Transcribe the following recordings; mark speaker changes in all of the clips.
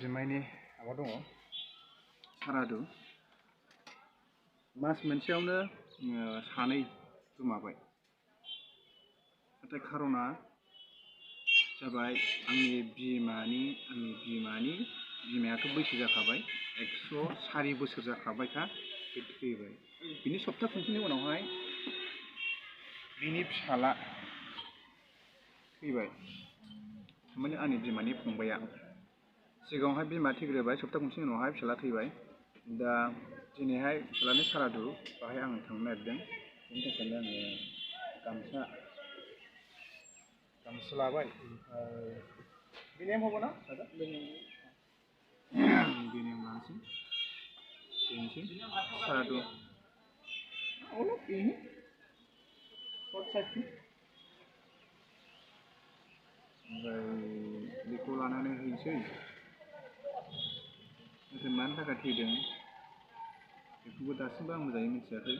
Speaker 1: बिमायनि माबा दङ सारादु मास मोनसेयावनो सानै गोमाबाय। नाथाय खार'ना जाबाय आंनि बिमायाथ' बैसो जाखाबाय 104 बोसोर जाखाबायखा बे थैबाय। बिनि सप्ता खनसेनि उनावहाय बिनि फिसाला थैबाय। थारमाने आंनि बिमानि फंबाया सिगाङावहाय बिमा थैग्रोबाय, सप्ता खनसेनि उनावहाय फिसाला थैबाय। दा दिनैहाय फिसालानि सारादु बाहाय आं थांनो नागिरदों। बेनि थाखायनो आङो गामसा लाबाय। बिनियाम होबो ना दादा? बिनियाम लानोसै। बेनोसै सारादु। ini short side ओमफ्राय बेखौ लानानै हैनोसै। नाथाय मानि थाखाय थैदों बेखौबो दासिमबो आं मोजाङै मिथियाखै।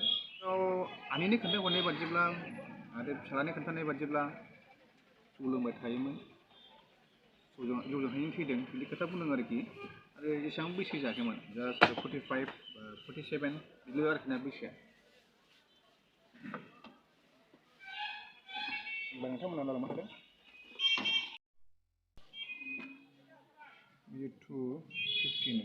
Speaker 1: आनैनि खोन्थाहरनाय बादिब्ला आरो फिसालानि खोन्थानाय बादिब्ला जौ लोंबाय थायोमोन, जौजोंहायनो थैदों बिदि खोथा बुंदों आरोखि। आरो एसेबां बैसो जायाखैमोन, जास्ट 45 47 बिदिल' आरोखि ना बैसोआ। होमबा नोंथांमोना नालाय मा होदों? बियो 250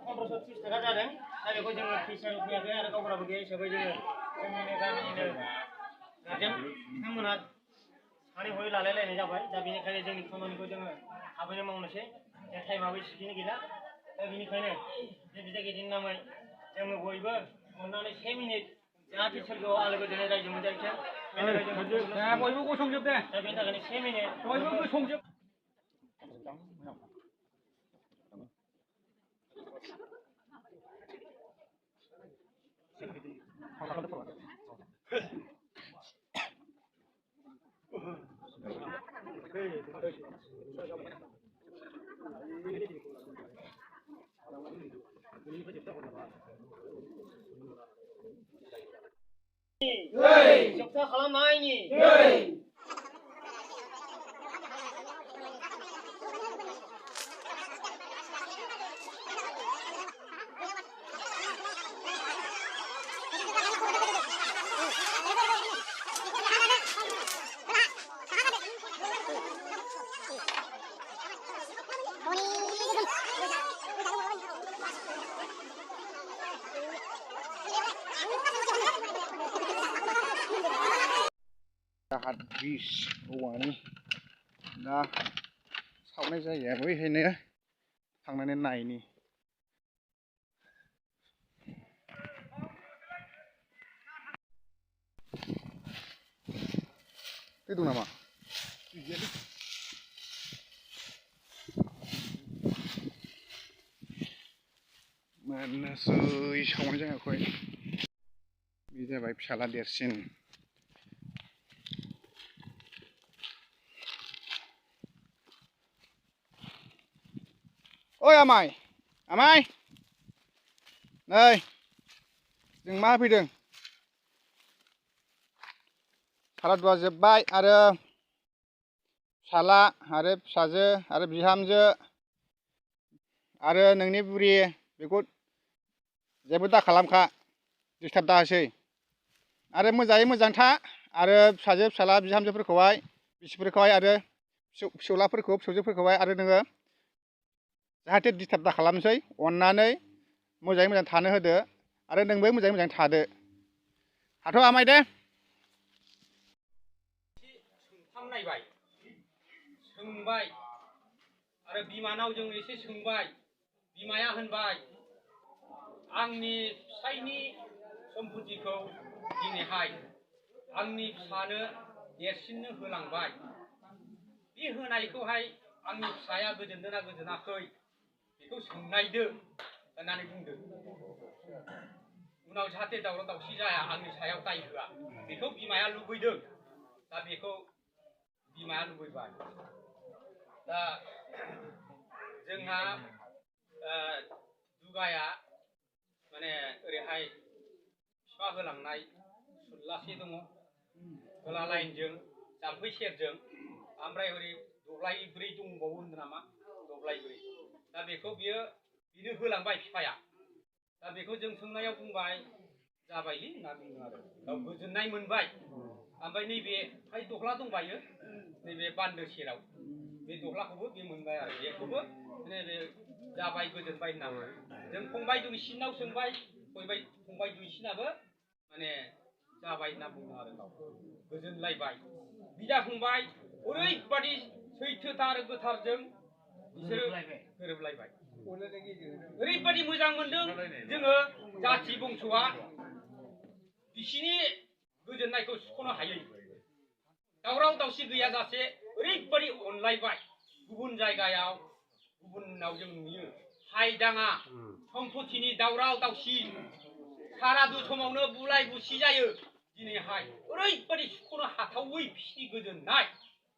Speaker 1: 1530 थाखा जादों। दा बेखौ जोङो फैसा होफैयाखै आरो गावबुराबो गैया हिसाबै जोङो जोंनिनो गामिनिनो गारजेन बिथांमोना सानै हयै लालायलायनाय जाबाय। दा बेनिखायनो जोंनि खामानिखौ जोङो थाबैनो मावनोसै। दा टाइमाबो एसेखिनि गैला। दा बेनिखायनो बे बिदा गिदिरनि नामै जोङो बयबो अननानै 1 मिनिट जाहाथे सोरगोआव आलो गोजोनै रायजो मोनजाथों। बयबो गसंजोब दे। दा बेनि थाखायनो 1 मिनिट बयबो गसंजोब। जोबथा खालामनायनि दाहार ब्रिज औवानि दा सावनाय जायो। बैहायनो थांनानै नायनि। दै दं नामा? मानोसै सावनाय जायाखै। बे जाबाय फिसाला देरसिन। ओइ आमाय नै जों मा फैदों? सारादुआ जोब्बाय आरो फिसाला आरो फिसाजो आरो बिहामजो आरो नोंनि बुरि बेखौ जेबो दा खालामखा, दिस्टार्ब दाहोसै। आरो मोजाङै मोजां था आरो फिसाजो फिसाला बिहामजोफोरखौहाय बिसिफोरखौहाय आरो फिसौजोफोरखौहाय आरो नोङो जाहाथे दिस्टार्ब दा खालामसै। अननानै मोजाङै मोजां थानो होदो आरो नोंबो मोजाङै मोजां थादो। थाथ' आमाय दे। नायबाय सोंबाय आरो बिमानाव जों एसे सोंबाय। बिमाया होनबाय आंनि फिसायनि सम्पतिखौ दिनैहाय आंनि फिसानो देरसिननो होलांबाय। बे होनायखौहाय आंनि फिसाया गोजोनदोंना गोजोनाखै बेखौ सोंनायदो होननानै बुंदों। उनाव जाहाथे दावराव दावसि जाया, आंनि सायाव दाय होआ, बेखौ बिमाया लुबैदों। दा बेखौ
Speaker 2: बिमाया लुबैबाय दा जोंहा दुगाया माने ओरैहाय बिफा होलांनाय सुरलासे दङ खोला लाइनजों जाम्फै सेरजों ओमफ्राय ओरै दब्लायब्रै दंबावो होनदों नामा दब्लायब्रै दा बेखौ बिनो होलांबाय बिफाया दा बेखौ जों सोंनायाव बुंबाय जाबायलै होनना बुंदों आरो गाव गोजोननाय मोनबाय ओमफ्राय नैबे दख्ला दंबायो नैबे बान्दो सेराव बे दख्लाखौबो बे मोनबाय आरो बेखौबो नैबे जाबाय गोजोनबाय होनना जों फंबाय दुइसिनाव सोंबाय फंबाय दुइसिनाबो माने जाबाय होनना बुंदों आरो गाव गोजोनलायबाय बिदा फंबाय ओरैबादि सैथोथार गोथारजों बिसोरो गोरोबलायबाय ओरैबादि मोजां मोनदों जोङो जाथि बंस'आ बिसिनि गोजोननायखौ सुख'नो हायै दावराव दावसि गैयाजासे ओरैबादि अनलायबाय गुबुन जायगायाव गुबुनाव जों नुयो हायदाङा सम्पतिनि दावराव दावसि सारादु समावनो बुलाय बुसि जायो दिनैहाय ओरैबादि सुख'नो हाथावै बिसिनि गोजोननाय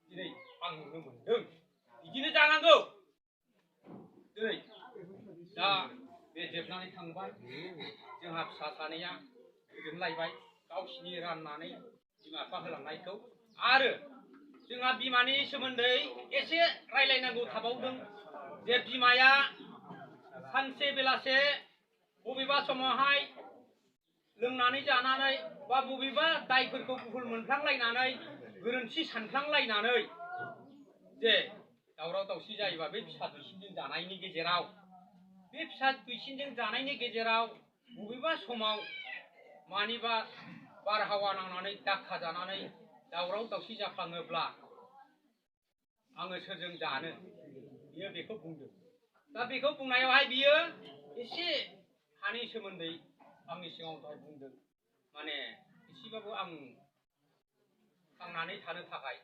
Speaker 2: दिनै आं नुनो मोनदों बिदिनो जानांगौ दिनै दा बे जोबनानै थांबाय जोंहा फिसा सानैया गोजोनलायबाय गावसिनि राननानै बिमा बिफा होलांनायखौ आरो जोंहा बिमानि सोमोन्दै एसे रायलायनांगौ थाबावदों जे बिमाया सानसे बेलासे बबेबा समावहाय लोंनानै जानानै बा बबेबा दायफोरखौ भुल मोनफ्लांलायनानै गोरोन्थि सानफ्लांलायनानै जे दावराव दावसि जायोबा बे फिसा दुइसिनजों जानायनि गेजेराव बे फिसा दुइसिनजों जानायनि गेजेराव बबेबा समाव मानिबा बारहावा नांनानै दाखा जानानै दावराव दावसि जाफ्लाङोब्ला आङो सोरजों जानो बियो बेखौ बुंदों दा बेखौ बुंनायावहाय बियो एसे हानि सोमोन्दै आंनि सिगाङाव दहाय बुंदों माने एसेबाबो आं थांनानै थानो थाखाय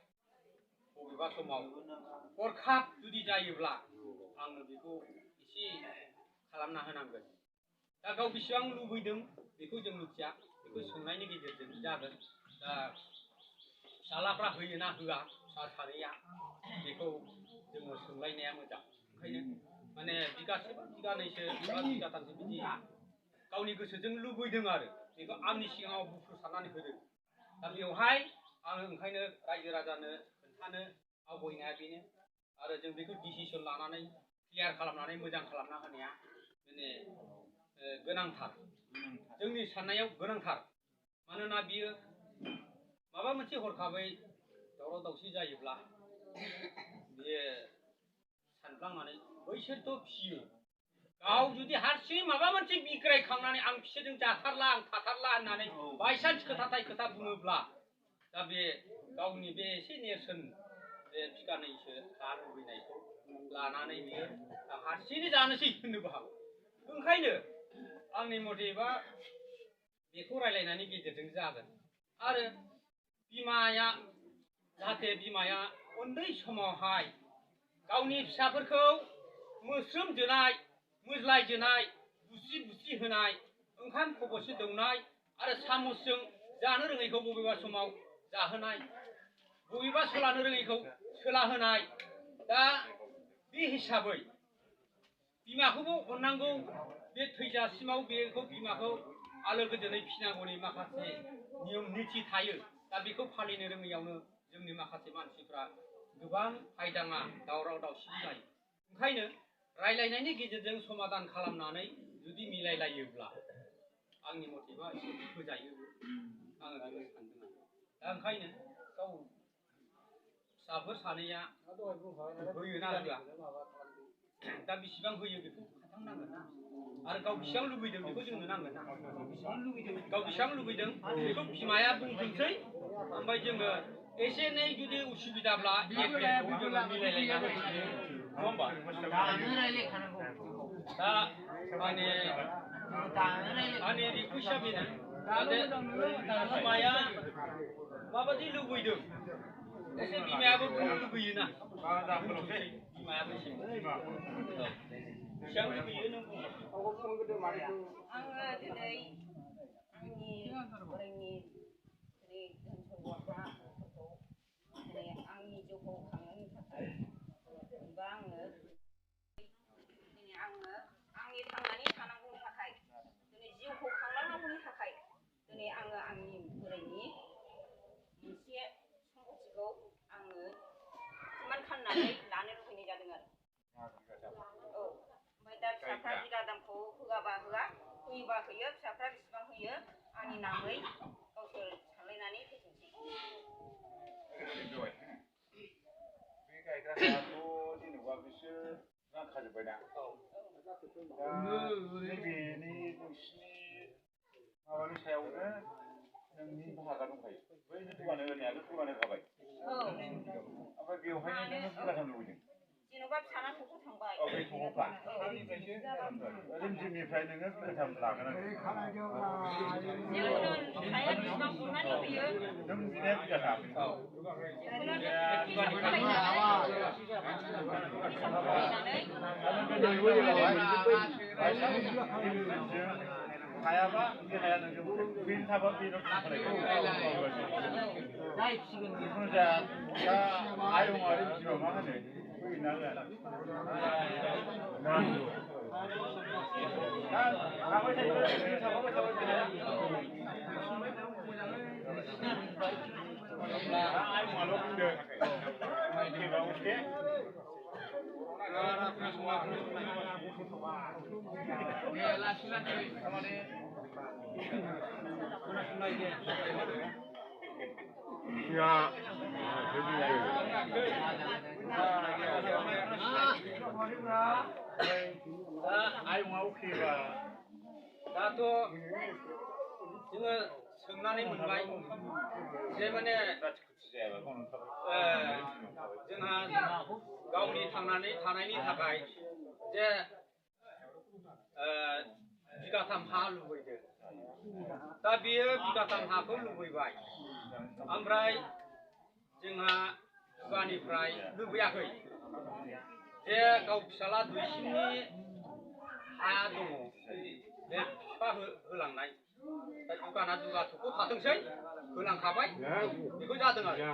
Speaker 2: बबेबा समाव हरखाब जुदि जायोब्ला आङो बेखौ एसे खालामना होनांगोन दा गाव बेसेबां लुबैदों बेखौ जों मिथिया बेखौ सोंनायनि गेजेरजों जागोन दा फिसालाफ्रा होयो ना होआ फिसा सानैया बेखौ जोङो सोंलायनाया मोजां ओंखायनो माने बिगासे बा बिगानैसो बा बिगाथामसो बिदि गावनि गोसोजों लुबैदों आरो बेखौ आंनि सिगाङाव बुफ्रु सारनानै होदों दा बेवहाय आङो ओंखायनो रायजो राजानो खोन्थानो आवगायनाया बेनो आरो जों बेखौ डिसिसन लानानै क्लियार खालामनानै मोजां खालामना होनाया माने गोनांथार जोंनि साननायाव गोनांथार मानोना बियो माबा मोनसे हरखाबै दावराव दावसि जायोब्ला बियो सानफ्लांनानै बैसोरथ' फियो गाव जुदि हारसिं माबा मोनसे बिग्रायखांनानै आं बिसोरजों जाथारला आं थाथारला होननानै बायसान्स खोथाथाय खोथा बुङोब्ला दा बे गावनि बे एसे नेरसोन बे बिगानैसो हा लुबैनायखौ लानानै बियो हारसिङै जानोसै होननोबो हागौ ओंखायनो आंनि मथेबा बेखौ रायलायनायनि गेजेरजों जागोन आरो बिमाया जाहाथे बिमाया उन्दै समावहाय गावनि फिसाफोरखौ मोस्रोम जोनाय मोज्लाय जोनाय बुस्रि बुस्रि होनाय ओंखाम खब'से दौनाय आरो सामसजों जानो रोङैखौ बबेबा समाव जाहोनाय बबेबा सोलानो रोङैखौ सोलाहोनाय दा बे हिसाबै बिमाखौबो अननांगौ बे थैजासिमाव बेखौ बिमाखौ आलो गोजोनै फिनांगौनि माखासे नियम निथि थायो दा बेखौ फालिनो रोङैयावनो जोंनि माखासे मानसिफ्रा गोबां हायदाङा दावराव दावसि जायो ओंखायनो रायलायनायनि गेजेरजों समाधान खालामनानै जुदि मिलायलायोब्ला आंनि मथेबा एसे होजायो आङो बेखौ सानदों दा ओंखायनो गाव फिसाफोर सानैया होयो ना होआ दा बेसेबां होयो बेखौ खोन्थानांगोन ना आरो गाव बेसेबां लुबैदों बेखौ जोंनो नांगोन ना गाव बेसेबां लुबैदों बेखौ बिमाया बुंथोंसै ओमफ्राय जोङो एसे एनै जुदि उसुबिदाब्ला जोङो मिलायलायनानै नङा होमबा दा आंनि रिकुवेस्टआ बेनो जाहाथे बिमाया माबायदि लुबैदों एसे बिमायाबो बुंनो लुबैयोना बिमायाबो एसे बेसेबां लुबैयो नों
Speaker 3: आङो दिनै आंनि बोरायनि दिनै धोन सम्पद हाफोरखौ दिनै आंनि होयोबा होयो फिसाफ्रा बेसेबां होयो आंनि नामै गावसोर सानलायनानै फैफिनसै
Speaker 4: बे गायग्राफ्राथ' जेनेबा बिसोर रानखाजोब्बायना दा नैबेनि नोंसिनि माबानि सायावनो नोंनि बाहागा दंखायो बै दुगानो होनायाथ' दुगानो होखाबाय ओमफ्राय बेवहायनो नोङो बिगाथाम लुबैदों
Speaker 3: जेन'बा फिसाना थख' थांबाय
Speaker 4: औ बे थख'फ्रा रिमजिमनिफ्राय नोङो बिगाथाम लागोन आरो
Speaker 3: जिखुनु फिसाया बेसेबां अननानै होयो
Speaker 4: नों बिनाया बिगाथाम हायाबा बे हाया नोंजों बेनो थाबा बेनाव जिखुनु जाया दा आयं आरो बिमा मा होनो फैना होआ थाबाय आयंआल' बुंदों फैबा अके आयंआ अकेबा
Speaker 2: दाथ' जोङो सोंनानै मोनबाय जे माने जोंहा गावनि थांनानै थानायनि थाखाय जे बिगाथाम हा लुबैदों दा बियो बिगाथाम हाखौ लुबैबाय ओमफ्राय जोंहा दुगानिफ्राय लुबैयाखै जे गाव फिसाला दुइसिननि हा दङ बे बिफा होलांनाय दा दुगाना दुगा थख' थाथोंसै होलांखाबाय बेखौ जादों आरो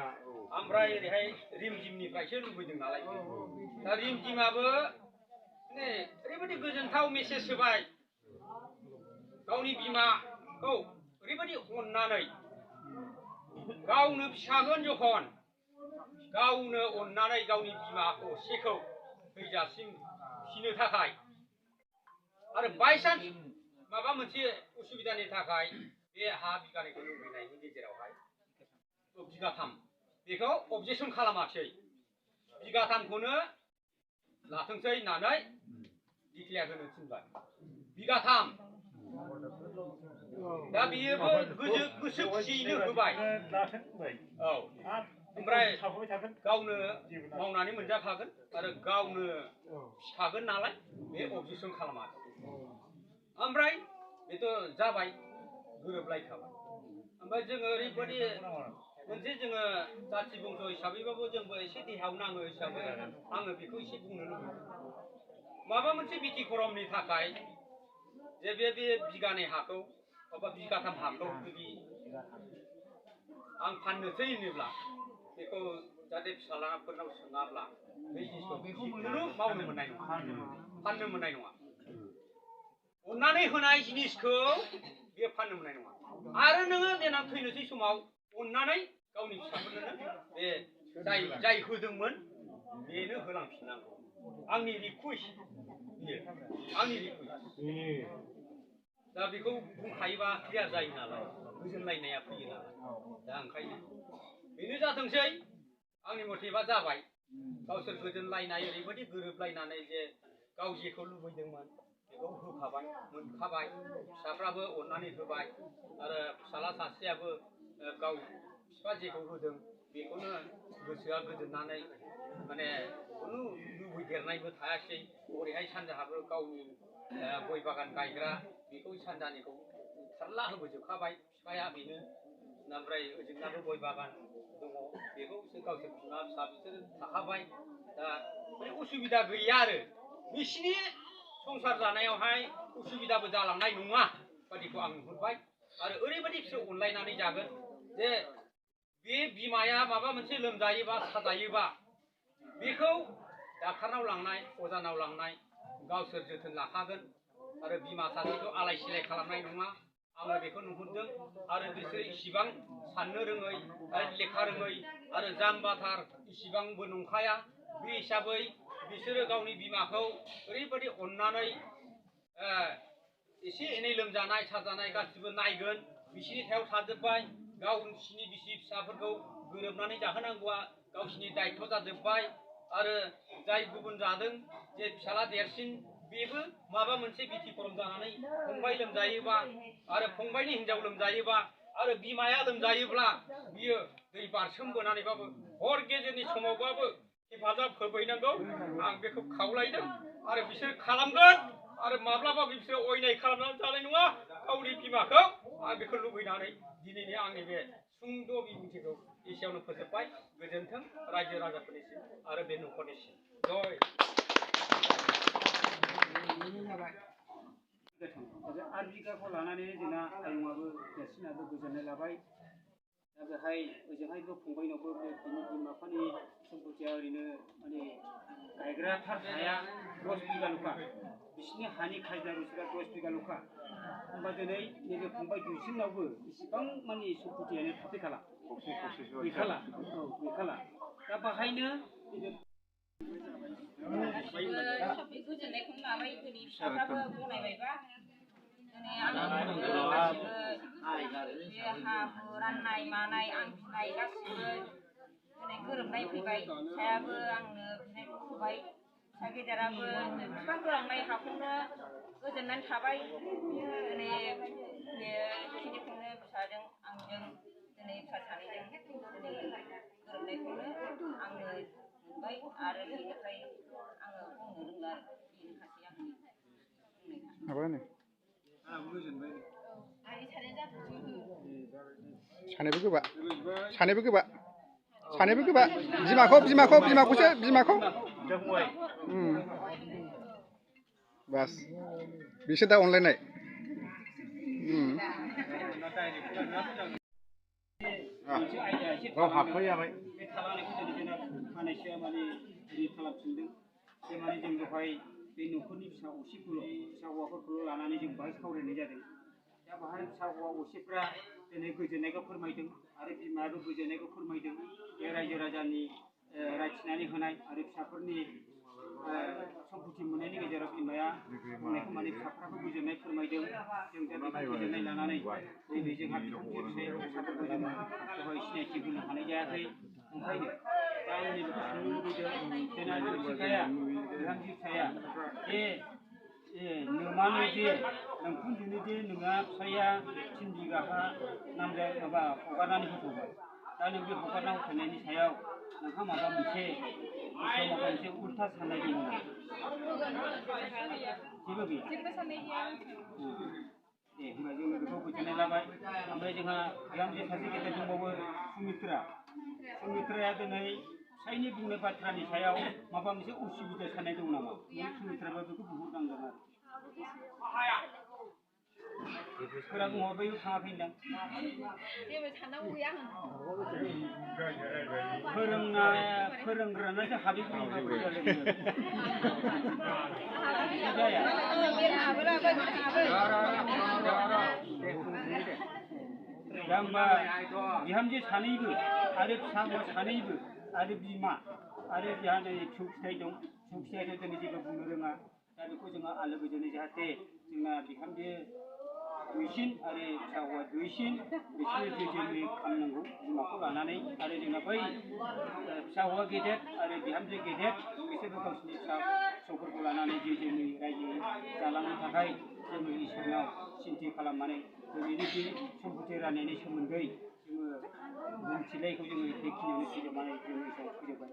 Speaker 2: ओमफ्राय ओरैहाय रिमजिमनिफ्रायसो लुबैदों नालाय दा रिमजिमाबो माने ओरैबायदि गोजोनथाव मेसेज होबाय गावनि बिमाखौ ओरैबायदि अननानै गावनो फिसागोन जखन गावनो अननानै गावनि बिमा असेखौ थैजासिम फिनो थाखाय आरो बायसान्स माबा मोनसे उसुबिदानि थाखाय बे हा बिगानैखौ लुबैनायनि गेजेरावहाय बिगाथाम बेखौ अबजेक्सन खालामाखिसै बिगाथामखौनो लाथोंसै होननानै डिक्लेयार होनो थिनबाय बिगाथाम दा बियोबो गोसो खुसियैनो होबाय औ ओमफ्राय गावनो मावनानै मोनजाखागोन आरो गावनो फिखागोन नालाय बे अबजेक्सन खालामाखै ओमफ्राय बेथ' जाबाय गोरोबलायखाबाय ओमफ्राय जोङो ओरैबायदि मोनसे जोङो जाथि बंस' हिसाबैबाबो जोंबो एसे देहायाव नाङो हिसाबै आङो बेखौ एसे बुंनो लुबैदों माबा मोनसे बिटि करमनि थाखाय जे बे बिगानै हाखौ बा बिगाथाम हाखौ जुदि आं फाननोसै होनोब्ला बेखौ जाहाथे फिसालाफोरनाव सोङाब्ला बे जिनिसखौ जिखुनु मावनो मोननाय नङा फाननो मोननाय नङा अननानै होनाय जिनिसखौ बेयो फाननो मोननाय नङा आरो नोङो देनां थैनोसै समाव अननानै गावनि फिसाफोरनो बे जाय होदोंमोन बेनो होलांफिननांगौ आंनि रिकुवेस्ट बियो आंनि रिकुवेस्ट दा बेखौ बुंखायोबा क्लियार जायो नालाय गोजोनलायनाया फैयो नालाय दा ओंखायनो बेनो जाथोंसै आंनि मथेबा जाबाय गावसोर गोजोनलायनाय ओरैबायदि गोरोबलायनानै जे गाव जेखौ लुबैदोंमोन बेखौ होखाबाय मोनखाबाय फिसाफ्राबो अननानै होबाय आरो फिसाला सासेयाबो गाव बिफा जेखौ होदों बेखौनो गोसोआ गोजोननानै माने खुनु लुबैदेरनायबो थायासै ओरैहाय सानजाहाबो गावनि गय बागान गायग्रा बेखौ सानजानिखौ थारला होबोजोबखाबाय बिफाया बेनो ओमफ्राय ओजोंनाबो गय बागान दङ बेखौ गावसोर बिमा फिसा बिसोर थाखाबाय दा बे उसुबिदा गैया आरो बिसिनि संसार जानायावहाय उसुबिदाबो जालांनाय नङा बादिखौ आं नुहुरबाय आरो ओरैबायदि बिसोर अनलायनानै जागोन जे बे बिमाया माबा मोनसे लोमजायोबा साजायोबा बेखौ डाक्टारनाव लांनाय अजानाव लांनाय गावसोर जोथोन लाखागोन आरो बिमा सासेखौ आलाय सिलाय खालामनाय नङा आङो बेखौ नुहुरदों आरो बिसोर इसिबां साननो रोङै आरो लेखा रोङै आरो जाम्बाथार इसिबांबो नंखाया बे हिसाबै बिसोरो गावनि बिमाखौ ओरैबायदि अननानै एसे एनै लोमजानाय साजानाय गासिबो नायगोन बिसिनि सायाव थाजोब्बाय गावसिनि बिसि फिसाफोरखौ गोरोबनानै जाहोनांगौआ गावसिनि दायित्व जाजोब्बाय आरो जाय गुबुन जादों जे फिसाला देरसिन बेबो माबा मोनसे बिथिखरम जानानै फंबाय लोमजायोबा आरो फंबायनि हिनजाव लोमजायोबा आरो बिमाया लोमजायोब्ला बियो दै बारसोमबोनानैबाबो हर गेजेरनि समावबाबो हेफाजाब होफैनांगौ आं बेखौ खावलायदों आरो बिसोर खालामगोन आरो माब्लाबाबो बिसोर अयनाय खालामनानै जानाय नङा गावनि बिमाखौ आं बेखौ लुबैनानै दिनैनि आंनि बे सुंद' बिबुंथिखौ एसेयावनो फोजोबबाय गोजोन्थों रायजो राजाफोरनिसिम आरो बे न'खरनिसिम जय
Speaker 5: आर बिगाखौ लानानै जोंना आयंआबो देरसिनाबो गोजोननाय लाबाय दा बेहाय ओजोंहायबो फंबायनावबो बिनि बिमा बिफानि सम्पतिया ओरैनो माने गायग्रा थार हाया 10 बिगाल'खा बिसिनि हानि खाजोना रसिदा 10 बिगाल'खा होमबा दिनै नैबे फंबाय दुइसिनावबो इसिबां माने सम्पतियानो थाफैखाला गैखाला औ गैखाला दा बाहायनो
Speaker 3: सब गोजोननायखौनो लाबाय दिनै फिसाफ्राबो गनायबायबा दिनै आंनि गासिबो हा हु राननाय मानाय आं बिनाय गासिबो दिनै गोरोबनाय फैबाय फिसायाबो आंनो बिनायखौ होबाय फिसा गेदेराबो बिफां होलांनाय हाखौनो गोजोननानै थाबाय दिनै बेखिनिखौनो फिसाजों आंजों दिनै फिसा सानैजों दिनै गोरोबनायखौनो आंनो मोनबाय आरो बेनिफ्राय आङो बुंनो रोंला बेनोखासै आंनि
Speaker 6: माबानो
Speaker 5: आंबो गोजोनबाय
Speaker 6: सानैबो गोबा बिमाखौ बास बिसोर दा अनलायनाय
Speaker 4: गाव हाबफैयाबाय
Speaker 5: बे थालांनायखौ दिनै जोंना सानैसोआ माने ओरै खालामफिनदों बे माने जों बेवहाय बे न'खरनि फिसा हौवाफोरखौल' लानानै जों बाहाय सावरायनाय जादों दा बाहाय फिसा हौवा असेफ्रा दिनै गोजोननायखौ फोरमायदों आरो बिमायाबो गोजोननायखौ फोरमायदों बे रायजो राजानि रायथिनानै होनाय आरो फिसाफोरनि सम्पति मोननायनि गेजेराव बिमाया बुंनायखौ माने फिसाफ्राबो गोजोननाय फोरमायदों जों दा बेखौ गोजोननाय लानानै दिनै जोंहा बिथांखि फिसाफोरखौ जों बेवहाय सिनायथि होनो हानाय जायाखै ओंखायनो दा आं नैबेखौ सोंनो लुबैदों जोंना जौसिखाया बिहामजो फिसाया जे नोमानो जे नोंखुनजोनो जे नोंहा फिसाया 3 बिगा हा नामजों माबा हगारनानै होथ'बाय दा नों बे हगारना होथ'नायनि सायाव नोंहा माबा मोनसे उल्था साननाय दङ जेबो गैया दे होमबा जोङो बेखौ गोजोननाय लाबाय ओमफ्राय जोंहा बिहामजो सासे गेदेर दंबावो सुमित्राया दिनै फिसायनि बुंनाय बाथ्रानि सायाव माबा मोनसे उसुबिदा साननाय दं नामा सुमित्राबा बेखौ बुंहरनांगोन आरो फोरा बुङो बैयाव थाङाखैदां
Speaker 3: जेबो साननांगौ गैया
Speaker 5: फोरोंग्रानासो हाबैग्रोयोबा दा होमबा बिहामजो सानैबो आरो फिसा हौवा सानैबो आरो बिमा आरो जोंहा नै फिसौ फिथाइ दं फिसौ फिथाइयाथ' दिनै जेबो बुंनो रोङा दा बेखौ जोङो आलो गोजोनै जाहाथे जोंना बिहामजो दुइसिन आरो फिसा हौवा दुइसिन बिसोरो जोजोमै खालामनांगौ बिमाखौ लानानै आरो जोंना बै फिसा हौवा गेदेर आरो बिहामजो गेदेर बिसोरबो गावसिनि फिसौफोरखौ लानानै जोजोमै रायजो जालांनो थाखाय जोङो इसोरनाव सिन्थि खालामनानै दिनैनि बे सम्पति राननायनि सोमोन्दै जोङो बुंथिलायखौ जोङो बेखिनियावनो फोजोबनानै जोङो एसेयाव फोजोबबाय।